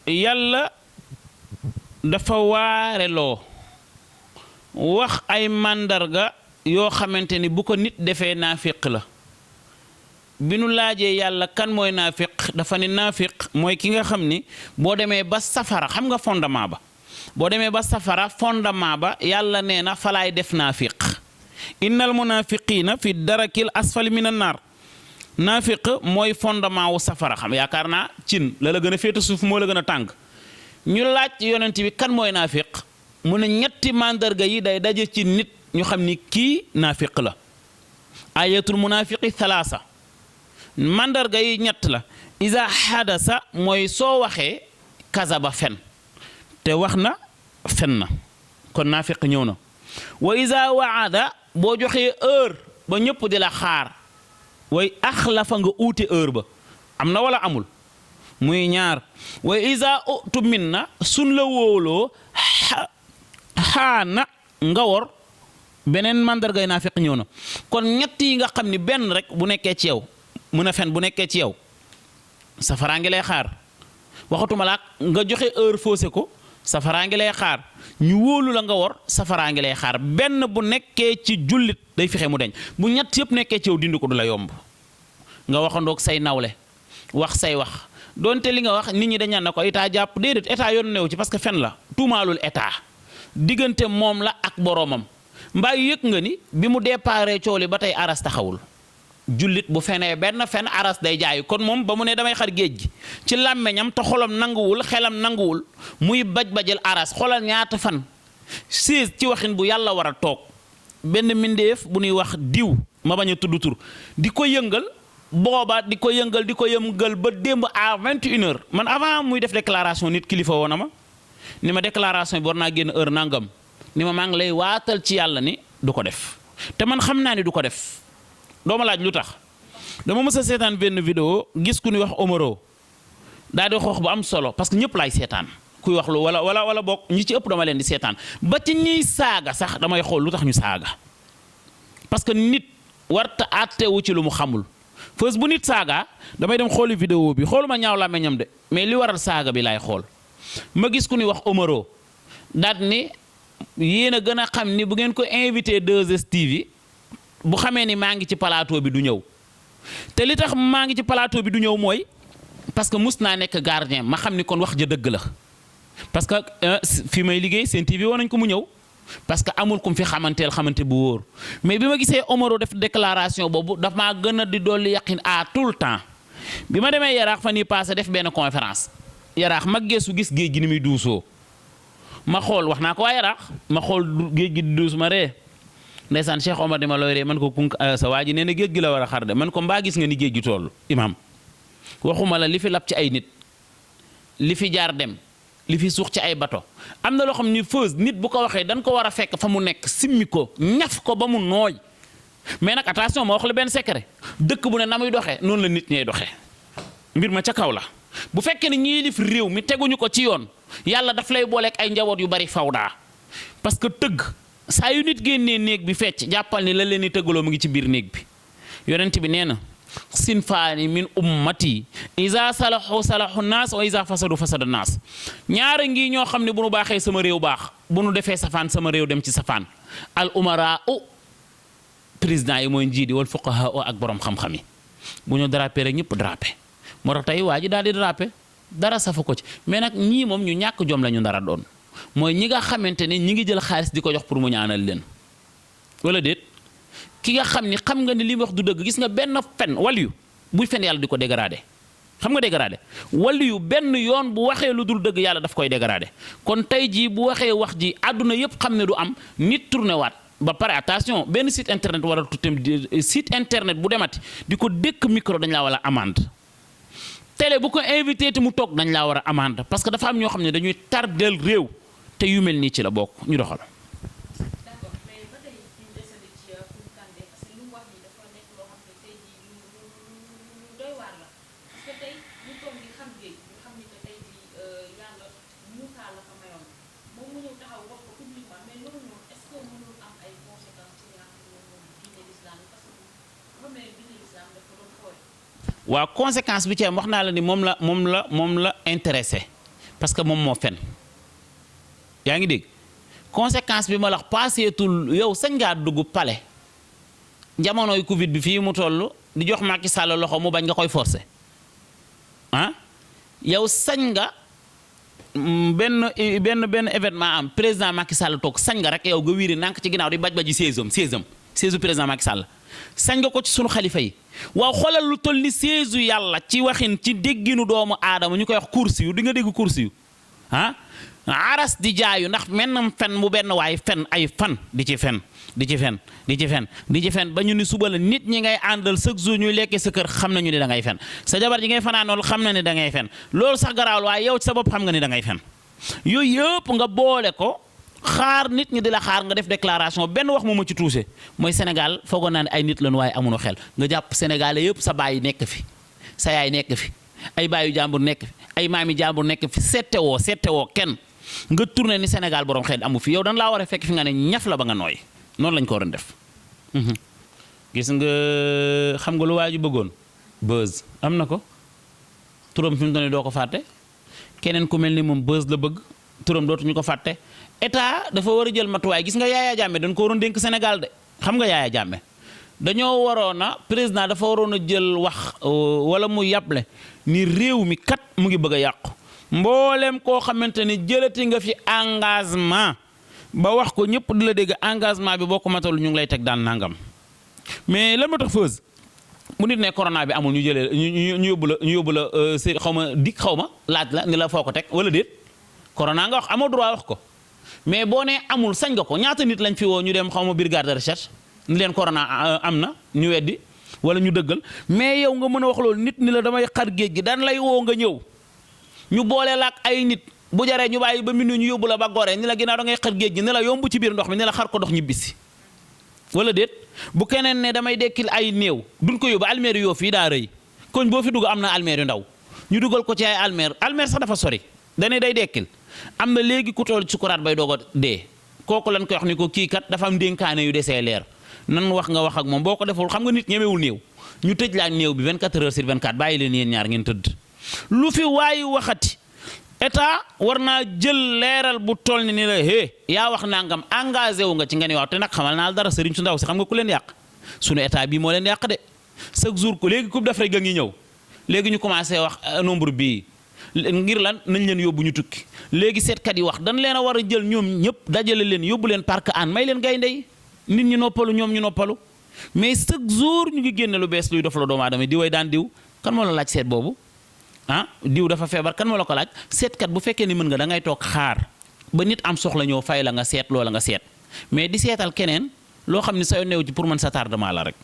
yàlla dafa waareloo wax ay màndarga yoo xamante ni bu ko nit defee naafiq la bi nu laajee yàlla kan mooy naafiq dafa ne naafiq mooy ki nga xam ni boo demee ba safara xam nga fondement ba boo demee ba safara fondement ba yàlla nee na falaay def naafiq innal munafiqina fi darakil asfali min an naar naafiq mooy fondement wu safara xam yaakaar naa cin la gën a féete suuf moo la gën a tàng ñu laaj yonent bi kan mooy naafiq mu ne ñetti mandarga yi day daje ci nit ñu xam ni kii naafiq la ayatul munafiqi thalaasa mandarga yi ñett la isa hadasa mooy soo waxee kazaba fen te wax na fen na kon naafiq ñëw na wa isa waada boo joxee heure ba ñëpp di la xaar way axlafa nga uute heure ba am na wala amul muy ñaar wa isa utu min na sun la wóoloo xaana nga wor beneen mandargay naafiq ñëw na kon ñett yi nga xam ni benn rek bu nekkee ci yow mën a fen bu nekkee ci yow safaraa ngi lay xaar waxatuma laak nga joxe heure faussé ko safaraa ngi lay xaar ñu wóolu la nga wor safaraa ngi lay xaar benn bu nekkee ci jullit day fexe mu deñ bu ñett yëpp nekkee ci yow dindi ko du la yomb nga waxandoog say nawle wax say wax donte li nga wax nit ñi dañaan na ko état jàpp déedéet état yoon neew ci parce que fen la tuumaalul état diggante moom la ak boroomam mbaa yëg nga ni bi mu déparé cooli ba tey aras taxawul jullit bu fenee benn fen aras day jaayu kon moom ba mu ne damay xar géej gi ci làmmeñam te xolam nanguwul xelam nanguwul muy baj-bajal aras xolal ñaata fan siis ci waxin bu yàlla war a toog benn mbindeef bu ñuy wax diw ma bañ a tudd tur di ko yëngal booba di ko yëngal ba démb à 21h man avant muy def déclaration nit kilifa woon na ma ni ma déclaration bi war naa génn heure nangam ni ma maa ngi lay waatal ci yàlla ni du ko def te man xam naa ni du ko def doo ma laaj lu tax dama mës a seetaan benn vidéo gis ku ñuy wax Omaro daal di wax bu am solo parce que ñëpp laay seetaan kuy wax lu wala bokk ñi ci ëpp dama leen di seetaan ba ci ñiy saaga sax damay xool lu tax ñu saaga parce que nit warta àttewu ci lu mu xamul fës bu nit saaga damay dem xooli vidéo bi xooluma ñaaw la meññam de mais li waral saaga bi laay xool ma gis ku ñuy wax Omaro daat ni yéen a gën a xam ni bu ngeen ko invité 2STV bu xamee ni maa ngi ci plateau bi du ñëw te li tax maa ngi ci plateau bi du ñëw mooy parce que mus naa nekk gardien ma xam ni kon wax ja dëgg la parce que fi may liggéey seen TV woon nañ ko mu ñëw parce que amul kum fi xamante bu wóor mais bi ma gisee Omaro def déclaration boobu daf maa gën a di dolli yaqin à tout le temps bi ma demee yaraax fan yii passé def benn conférence yaraax ma geesu gis géej gi ni muy duusoo ma xool wax naa ko waa yaraax ma xool géej gi di duus ma ree ndeysaan Cheikh Omar di ma looy ree man ko kunk sa waa ji nee na géej gi la war a xar de man ko mbaa gis nga ni géej gi toll imam waxuma la li fi lab ci ay nit li fi jaar dem li fi suux ci ay bato am na loo xam ni feuse nit bu ko waxee dañ ko war a fekk fa mu nekk simmi ko ñaf ko ba mu nooy mais nag attention ma wax la benn secret dëkk bu ne na muy doxee noonu la nit ñey doxee mbir ma ca kaw la bu fekkee ne ñii lif réew mi teguñu ko ci yoon yàlla daf lay booleeg ay njaboot yu bari fawdaa parce que tëgg saa yu nit génnee néeg bi fecc jàppal ni la leen di tëggaloo mu ngi ci biir néeg bi yonent bi nee na sinfaani min ummati isa salahu salahu naas wa isa fasadu fasada naas ñaara ngi ñoo xam ne bu nu baaxee sama réew baax bu nu defee safaan sama réew dem ci safaan al umara président yi mooy njiidi wal fuqaha ak borom xam-xam yi bu ñu drapé rek ñëpp drapé moo tax tey waa ji daal di drapé dara safu ko ci mais nag ñii moom ñu ñàkk jom la ñu dara doon mooy ñi nga xamante ne ñi ngi jël xaalis di ko jox pour mu ñaanal leen wala déet ki nga xam ni xam nga ni li mu wax du dëgg gis nga benn fen waliyu buy fen yàlla di ko dégradé xam nga dégradé waliyu benn yoon bu waxee lu dul dëgg yàlla daf koy dégradé kon tey jii bu waxee wax ji àdduna yëpp xam ne du am nit tourné waat ba pare attention benn site internet war a tutam site internet bu demati di ko dékk micro dañ laa wala amende télé bu ko invité te mu toog dañ laa war a amende parce que dafa am ñoo xam ne dañuy tardel réew te yu mel nii ci la bokk ñu doxal. waaw conséquence bi ci am wax naa la ni moom la intéressé parce que moom moo fen yaa ngi dégg conséquence bi ma la wax passeetul yow sañ ngaa dugg palais jamonoy Covid bi fii mu toll di jox Macky Sall loxo mu bañ nga koy forcer ah yow sañ nga benn événement am président Macky Sall toog sañ nga rek yow nga wiiri nànk ci ginnaaw di baj-baji 16 président Macky Sall sañ nga ko ci sunu xalifa yi waaw xoolal lu toll ni 16 yàlla ci waxin ci dégginu doomu aadama ñu koy wax kursi yu di nga dégg kursi yu ah aras di jaayu ndax mennam fen mu benn waay fen ay fan di ci fen ba ñu ni suba la nit ñi ngay àndal chaque jour ñuy lekkee sa kër xam nañu ni da ngay fen sa jabar ji ngay fanaanool xam na ni da ngay fen loolu sax garaawul waaye yow ci sa bopp xam nga ni da ngay fen yooyu yëpp nga boole ko xaar nit ñi di la xaar nga def déclaration benn wax moom ma ci touché mooy Sénégal foogoon naa ne ay nit lañu waaye amuñu xel nga jàpp Sénégalais yëpp sa baay nekk fi sa yaay nekk fi ay baayu jàmbur nekk fi ay maami jàmbur nekk fi settewoo kenn nga tourné ni Sénégal borom xel amu fi yow dan laa war a fekk fi nga ne ñaf la ba nga nooy noonu lañ ko waroon def. gis nga xam nga lu waa ji bëggoon buzz am na ko turam fi mu doon doo ko fàtte keneen ku mel ni moom buzz la bëgg turam dootuñu ko fàtte état dafa war a jël matuwaay gis nga Yaya Jammeh dañ ko waroon dénk Sénégal de xam nga Yaya Jammeh dañoo waroon a président dafa waroon a jël wax wala mu yàble ni réew mi kat mu ngi bëgg a yàqu mboolem koo xamante ni jëlati nga fi engagement ba wax ko ñëpp di la dégg engagement bi boo ko matalu ñu ngi lay teg daan nangam mais lan moo tax feuse mu nit ne corona bi amul ñu jëlee ñu yóbbu la xaw ma dik xaw ma laaj la ni la foo ko teg wala déet corona nga wax amoo droit wax ko mais boo nee amul sañ nga ko ñaata nit lañ fi woo ñu dem xaw ma brigade de recherche ni leen corona am na ñu weddi wala ñu dëggal mais yow nga mën a wax loolu nit ni la damay xar géej gi daan lay woo nga ñëw ñu boole la ak ay nit bu jaree ñu bàyyi ba minuit ñu yóbbu la ba Gorée ni la ginnaaw da ngay xar géej gi ni la yomb ci biir ndox mi ni la xar ko dox ñibbisi wala déet bu keneen ne damay dekkil ay néew duñ ko yóbbu almeer yoo fii daa rëy koñ boo fi dugg am na almeer yu ndaw ñu dugal ko ci ay almeer sax dafa sori dane day dekkil am na léegi ku toll sukuraat bay doog a dee kooku lañ koy wax ni ko kii kat dafa am dénkaane yu desee leer nan wax nga wax ak moom boo ko deful xam nga nit ñemewul néew ñu tëj laa néew bi 24 heures sur 24 bàyyi leen yéen ñaar ngeen tëdd lu fi waaye waxati état war naa jël leeral bu toll ni la yaa wax nangam engagé wu nga ci nga ni waaw te nag xamal naa dara sëriñ su ndaw si xam nga ku leen yàq sunu état bii moo leen yàq de chaque jour ko léegi coupe d'Afrique ga ngi ñëw léegi ñu commencé wax nombre bii ngir lan nañ leen yóbbu ñu tukki léegi seetkat yi wax dañ leen a war a jël ñoom ñëpp dajale leen yóbbu leen parc an may leen gaynde yi nit ñi noppalu ñoom ñu noppalu mais chaque jour ñu ngi génne lu bees luy dof la doomu aadama di way daan diw kan moo la laaj seet boobu diw dafa feebar kan moo la ko laaj seetkat bu fekkee ni mën nga da ngay toog xaar ba nit am soxla ñëw fay la nga seet loola nga seet mais di seetal keneen loo xam ni sa yoon neew ci pour mën sa tardement la rek